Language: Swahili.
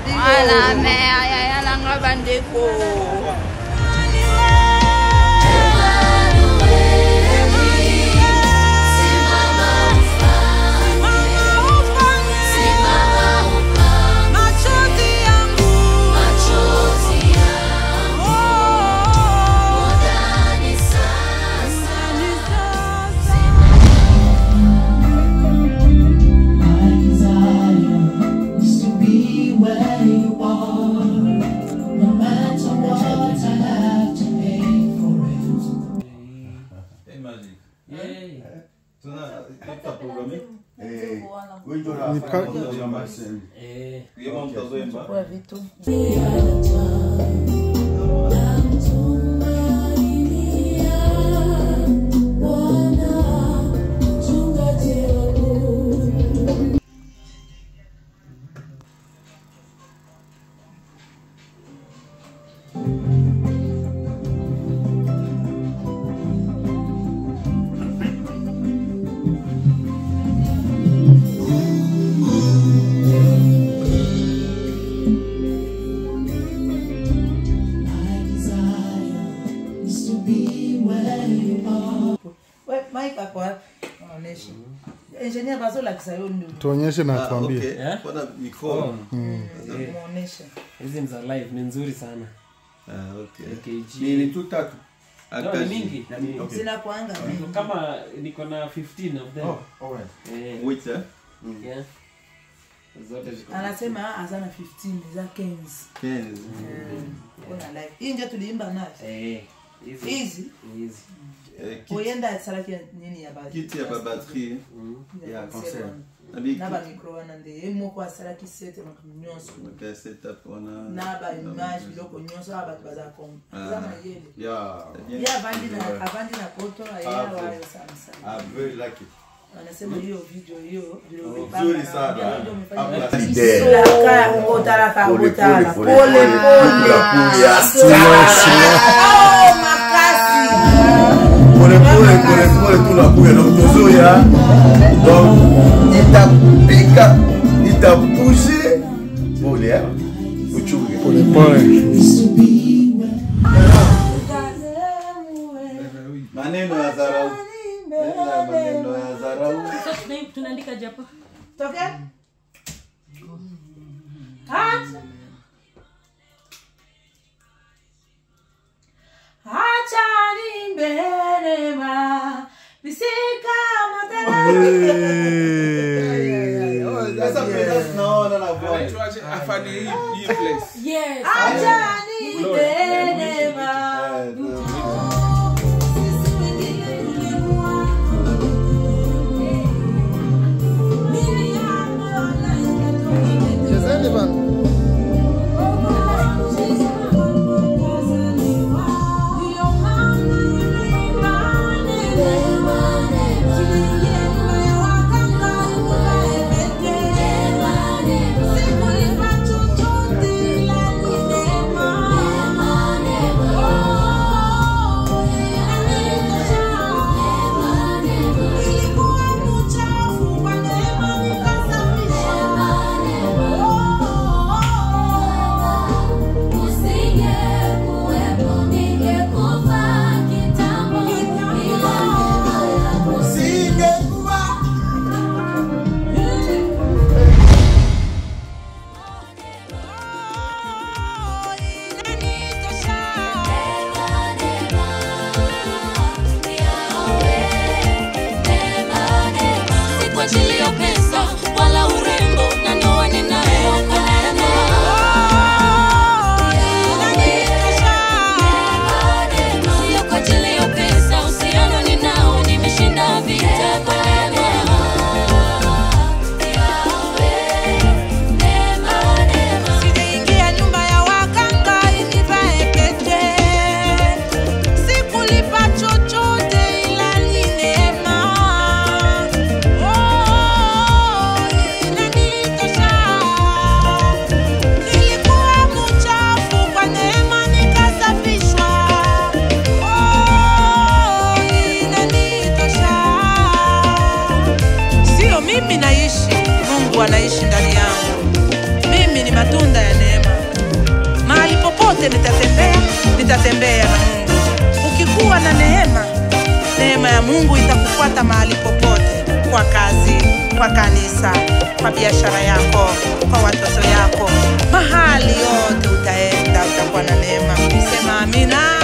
Voilà, mère, yaya nanga bandeko. Tuonyeshe na tuambie. Kuna micro. Muoneshe. Hizi ni za live, ni nzuri sana. Okay. Ni tu tatu. No, ni mingi. Sina kuanga. Kama niko na 15 of them. Oh, all right. Which yeah. Zote ziko. Anasema azana 15 za 15. 15. Kuna live. Hii ndio tuliimba nayo. Hizi. Hizi. Oyenda salaki nini ya ba kiti ya batterie ya concert na ba micro wana nde moko asalaki set nyonso okay setup wana na ba image biloko nyonso aba bato baza kom za mayele ya ya avandi na poto ya wa yo samsa I very like it. Anasema hiyo video hiyo nzuri sana. Otala otala pole pole oh makasi pole pole pole pole tunakuya donc tozoya donc itapika itapousse pole uchunge pole pole maneno ya dharau maneno ya dharau. Tunaandika japo toke kat acha nimbelema bisika motela. Sasa presence naona na bwana afanye hii place. Yes. Acha nimbelema. Popote nitatembea, nitatembea na Mungu. Ukikuwa na neema, neema ya Mungu itakufuata mahali popote, kwa kazi, kwa kanisa, kwa biashara yako, kwa watoto yako, mahali yote utaenda utakuwa na neema. Sema amina.